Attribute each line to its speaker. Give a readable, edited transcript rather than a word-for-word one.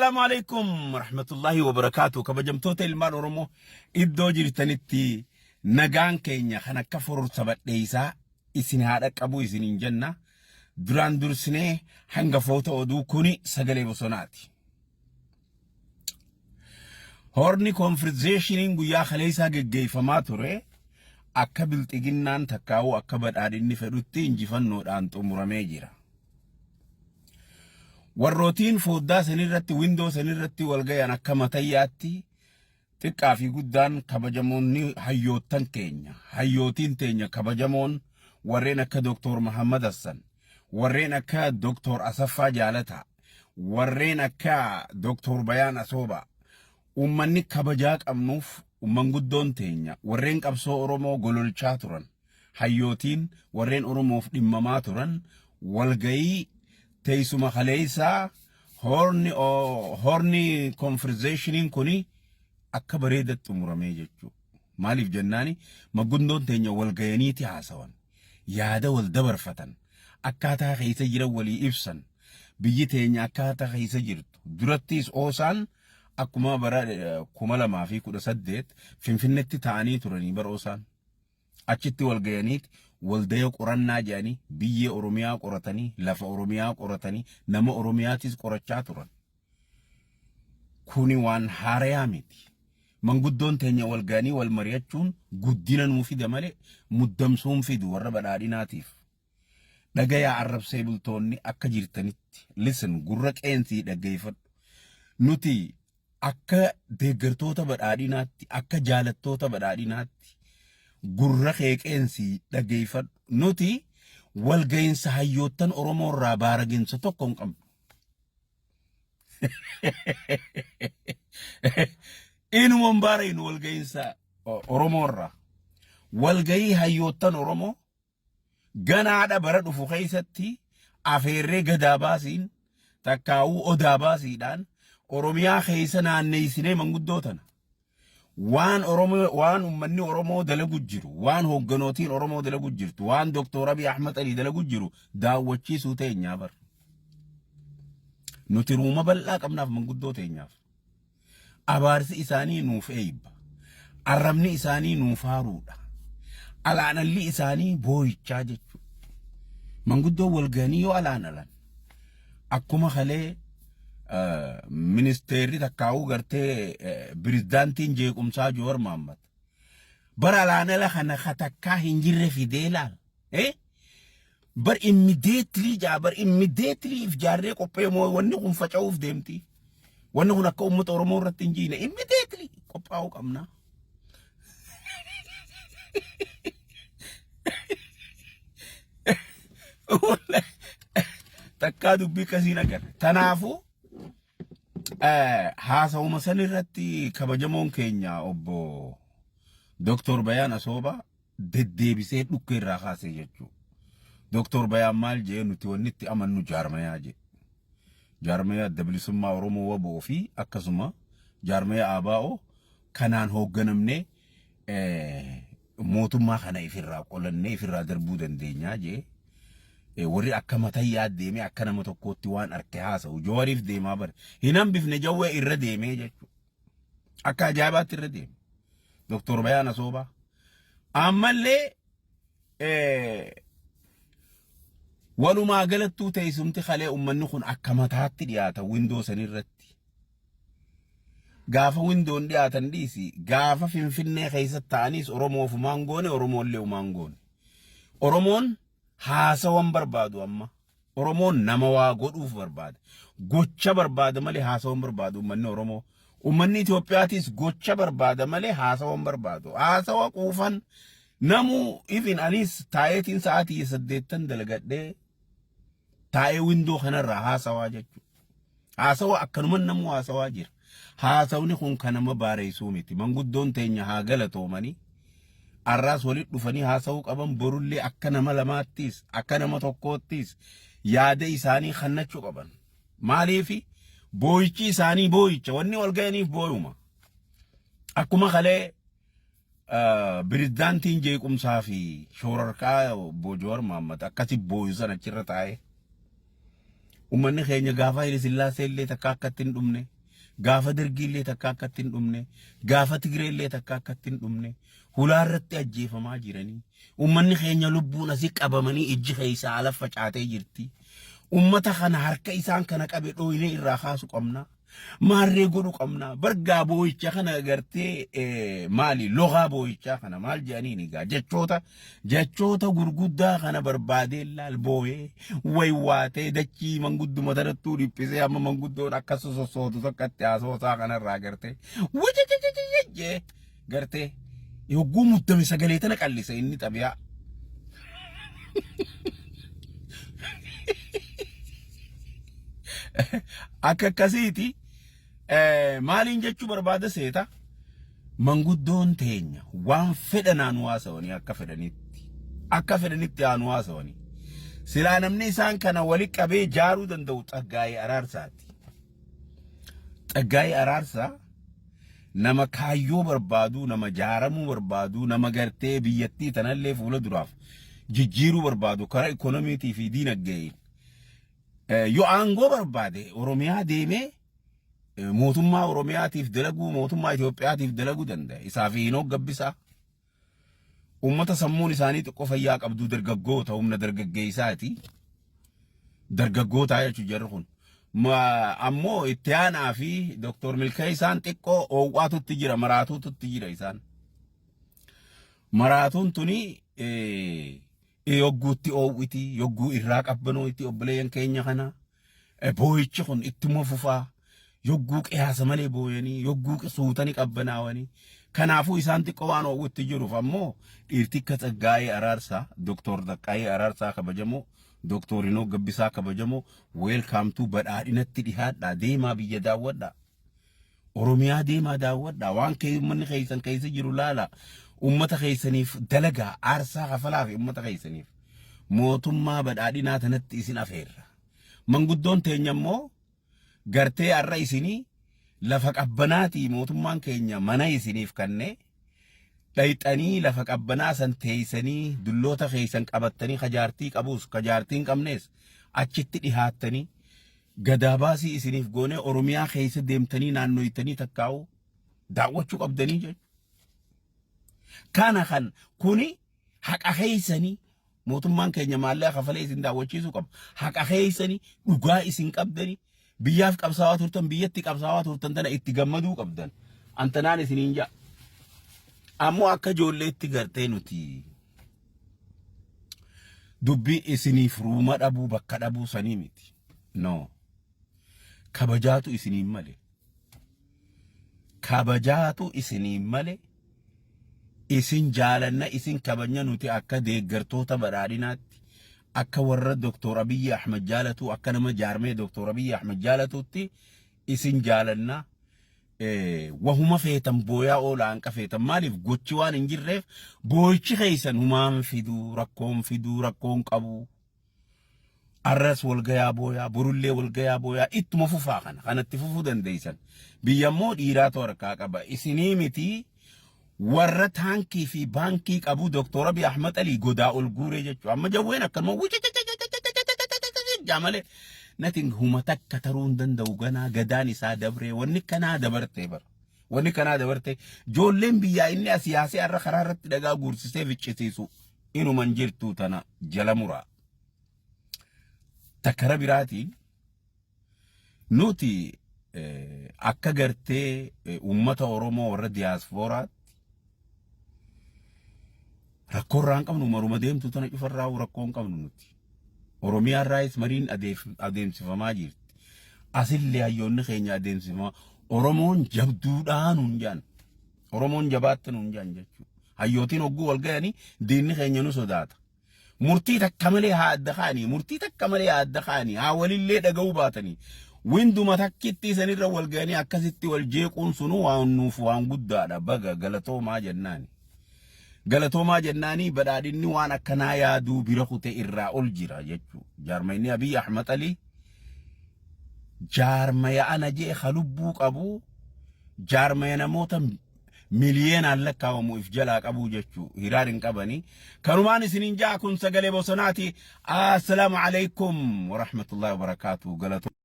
Speaker 1: Assalaamu alaikum warahmatullahi wabarakaatu. Kabajamtoota ilmaan Oromoo iddoo jirtanitti nagaan keenya kan akka fororsa badheessaa isin haa dhaqqabu isiniin jenna. Duraan dursinee hangafoota oduu kuni sagalee bosonaati. Horni konfirzeeshiniin guyyaa kaleessaa geggeeffamaa ture akka bilxiginnaan takkaa'uu akka badhaadhinni fedhutti injifannoodhaan xumuramee jira. Warrootiin fooddaa sanirratti windoo sanirratti wal gayan akka matayyaatti xiqqaa fi guddaan kabajamoonni hayyoottan keenya hayyootiin teenya kabajamoon warreen akka Dooktor Mahammad Hassan warreen akka Dooktor Asaffaa Jaalataa warreen akka Dooktor Bayaan Asoobaa ummanni kabajaa qabnuuf manguddoon teenya warreen qabsoo Oromoo gololchaa turan hayyootiin warreen Oromoof dhimmamaa turan walgayii teessuma kaleessaa horni horni konfirzeeshiniin kuni akka bareedatti xumuramee jechuudha. Maaliif jennaani magundoon teenya walgayaniiti haasawan yaada wal dabarfatan akkaataa keessa jiran walii ibsan biyyi teenya akkaataa keessa jirtu durattis oosaan akkuma bara 2018 Finfinnetti ta'anii turanii bara oosaan. Achitti wal gayaniit waldaya qorannaa jedhanii biyyee Oromiyaa qoratanii lafa Oromiyaa qoratanii nama Oromiyaatis qorachaa turan. Kuni waan haarayaa miti. Manguddoon teenya wal gayanii wal mari'achuun guddina nuu fida malee muddamsuun fidu warra badhaadhinaatiif. Dhagayaa arrabsee bultoonni akka jirtanitti listen gurra qeensii dhaggeeffadhu. Nuti akka deeggartoota badhaadhinaatti akka jaalattoota badhaadhinaatti gurra kee qeensii dhaggeeffadhu. Nuti walga'iinsa hayyoottan Oromoo irraa baaraginsa tokko hin qabnu. Inuma hin baaraynu walga'iinsa Oromoo irraa. Walga'ii hayyoottan Oromoo Ganaadha bara dhufu keessatti afeerree gadaa baasiin takkaa'uu odaa baasiidhaan Oromiyaa keessa naanneessinee manguddoo tana. Waan Oromoo waan uummanni Oromoo dalagu jiru, waan hoogganootiin Oromoo dalagu jirtu, waan Dooktor Abiy Ahmad Alii dalagu jiru daawwachiisuu teenyaa bar. Nuti ruuma bal'aa qabnaaf manguddoo teenyaaf. Abaarsi isaanii nuuf eebba. Arrabni isaanii nuuf faaruudha. Alaanalli isaanii boo'ichaa jechuudha. Manguddoon wal ga'anii yoo alaanalan akkuma kalee ministeerri takkaa'uu gartee pirezidaantiin jeequmsaa Joowar Mahaammad bara alaanala kana katakkaa hin jirre fidee laal. Eh? Bar immediately jaa bar immediately if jaarree qophee moo wanni kun faca'uuf deemti. Wanni kun akka uummata Oromoo irratti hin jiine immediately qophaa'uu qabna. Takkaa dubbii akkasiin agarra. Tanaafuu haasawuma san irratti kabajamoon keenya obbo Dooktor Bayaan Asoobaa deddeebisee dhukkee irraa kaasee jechuudha. Dooktor Bayaan maal jee nuti wanni itti amannu jaarmayaa jee. Jaarmayaa Adda Bilisummaa Oromoo WBO fi akkasuma jaarmayaa ABO kanaan hoogganamnee mootummaa kana ifirraa qolannee ifirraa darbuu dandeenyaa jee. Warri akka matayyaa deemee akka nama tokkootti waan arke haasa'u Jawariif deemaa bare. Hin hambifne jawwee irra deemee jechuudha. Akka ajaa'ibaatti irra deeme. Doktor Bayaan Asoobaa. Ammallee walumaa galattuu teessumti kalee uummanni kun akka mataatti dhiyaata windoo sanirratti. Gaafa windoon dhiyaatan dhiisi gaafa Finfinnee keessa ta'anis Oromoof umaan goone Oromoollee umaan goone. Oromoon haasawan barbaadu amma. Oromoon nama waa godhuuf barbaada. Gocha barbaada malee haasawa hin barbaadu uummanni Oromoo. Uummanni Itoophiyaatis gocha barbaada malee haasawa hin barbaadu. Haasawa quufan namuu ifin anis taa'eetiin sa'aatii saddeettan dalagadhee taa'ee windoo kanarraa haasawaa jechuudha. Haasawa akkanuman namuu haasawaa jira. Haasawni kun kan nama baareessuu miti. Manguddoon teenya haa galatoomanii. Arraas walitti dhufanii haasawuu qaban borullee akka nama lamaattis akka nama tokkoottis yaada isaanii kannachuu qaban. Maaliif boo'ichi isaanii boo'icha wanni wal ga'aniif boo'uma. Akkuma kalee pirezidaantiin jeequmsaa fi shoorarkaa obbo Jawaar Mohaammed akkasi boo'u sana achirra taa'ee. Uummanni keenya gaafa Haile Sillaasee illee takka akkatti hin dhumne. Gaafa Dargii illee takka akkatti hin dhumne. Gaafa Tigree illee takka akkatti hin dhumne. Hulaa irratti ajjeefamaa jiranii. Uummanni keenya lubbuun asii qabamanii ijji keessaa ala facaatee jirti. Uummata kana harka isaan kana qabe dhooynee irraa kaasu qabna. Maarree godhu qabna. Bargaa boo'icha kana gartee maali logaa boo'ichaa kana maal jedhaniin egaa jechoota jechoota gurguddaa kana barbaadee laal boo'ee waywaatee dachii mangudduma tanattuu dhiphisee amma manguddoon akka sosossootu takkatti haasoosaa kanarraa gartee wajajajajajee gartee yogguu muddame sagalee tana qallisa inni xabiyaa. Akka akkasiiti maaliin jechuu barbaada seeta manguddoon teenya waan fedhan haa nu haasawanii akka fedhanitti akka fedhanitti haa nu haasawanii silaa namni isaan kana wali qabee jaaruu danda'u Tsaggaayee Araarsaati. Tsaggaayee Araarsaa nama kaayyoo barbaadu, nama jaaramuu barbaadu, nama gartee biyyattii tanallee fuula duraaf jijjiiruu barbaadu karaa ikoonomiitii fi diinagdee yoo aangoo barbaade Oromiyaa deemee mootummaa Oromiyaatiif dalaguu, mootummaa Itoophiyaatiif dalaguu danda'a. Isaa fi Hinook Gabbisaa. Uummata sammuun isaanii xiqqoo fayyaa qabduu dargaggoota humna dargaggeessaati. Dargaggootaa jechuun jarri kun. Ammoo itti aanaa fi Dooktor Milkeessaan xiqqoo oowwaatutti jira maraatuututti jira isaan. Maraatuun tuni yogguutti oowwiti yogguu irraa qabbanootti obboleeyyan keenya kana. Boo'ichi kun ittuma fufaa. Yogguu qiyaasa malee booyanii, yogguu suutanii qabbanaawanii. Kanaafuu isaan xiqqoo waan oowwutti jiruuf ammoo dhiirti akka Tsaggaayee Araarsaa, Doktor Tsaggaayee Araarsaa kabajamoo, Doktor Hinoo Gabbisaa kabajamoo, weelkaamtuu badhaadhinatti dhihaadhaa deemaa biyya daawwadhaa. Oromiyaa deemaa daawwadhaa waan uummanni keessan keessa jiru laala. Uummata keessaniif dalagaa aarsaa kafalaa fi uummata keessaniif mootummaa badhaadhinaa tanatti isin afeerra. Manguddoon teenya immoo gartee har'a isinii lafa qabbanaatii mootummaan keenya mana isiniif kannee dhayxanii lafa qabbanaa san teeysanii dulloota keessan qabattanii kajaartii qabuus kajaartii hin qabnees achitti dhihaattanii gadaa baasii isiniif goonee Oromiyaa keessa deemtanii naannoytanii takkaa'uu daawwachuu qabdanii jechuudha. Kana kan kuni haqa keessanii mootummaan keenya maallaqa kafalee isin daawwachiisuu qaba. Haqa keessanii dhugaa isin qabdanii biyyaaf qabsaawaa turtan biyyatti qabsaawaa turtan tana itti gammaduu qabdan. Antanaan isiniin ja'a. Ammoo akka ijoolleetti gartee nuti dubbii isiniif ruuma dhabuu bakka dhabuu sanii miti. No. Kabajaatu isiniin male. Kabajaatu isiniin male. Isin jaalanna isin kabajna nuti akka deeggartoota badhaadhinaatti akka warra Dr. Abiyyi Ahmad jaalatu akka nama jaarmee Dr. Abiyyi Ahmad jaalatutti isin jaalanna. Wahuma feetan booyaa oola hanqa feetan maaliif gochi waan hin jirreef boo'ichi keessan humaan fiduu rakkoon fiduu rakkoon qabu. Arras walgayaa booyaa borullee walgayaa booyaa ittuma fufaa kana kanatti fufuu dandeessan. Biyya immoo dhiiraatu harkaa qaba isinii miti warra taankii fi baankii qabu Dr. Abiy Ahmad Ali godaa ol guuree jechuudha. Amma jawween akkanuma malee nothing huma takka taruu hin danda'u ganaa gadaan isaa dabree wanni kanaa dabartee bara. Wanni kanaa dabartee ijoolleen biyyaa inni as yaasee har'a karaa irratti dhagaa guursisee ficcisiisu inuman jirtu tana jala muraa. Takkara biraatiin nuti akka gartee uummata Oromoo warra diyaaspooraatti rakkoo irraa hin qabnu maruma deemtu tana cufarraa rakkoo hin qabnu nuti. Oromiyaa irraayis mariin adeemsifamaa jirti. Asillee hayyoonni keenya adeemsifamaa Oromoon jabduudhaa nuun jedhan. Oromoon jabaatte nuun jedhan jechuudha. Hayyootiin hogguu wal gayanii diinni keenya nu sodaata. Murtii takka malee haa adda kaanii, murtii takka malee haa adda kaanii, haa walillee dhaga'uu baatanii. Winduma takkitti isanirra wal ga'anii akkasitti wal jeequun sunuu waan nuuf waan guddaadha. Baga galatoomaa jennaani. Galatoomaa jennaanii badhaadhinni waan akkanaa yaaduu bira kute irraa ol jira jechuudha. Jaarmayni Abiy Ahmad Ali jaarmaya ana jee ka lubbuu qabu jaarmaya namoota Miliyeenaan lakkaawamu if jalaa qabuu jechuu hiraar hin qabanii. Kanumaan isiniin ja'a, kun Sagalee Bosonaati. Assalaamu alaikum warahmatullahi wabarakaatu. Galatoo.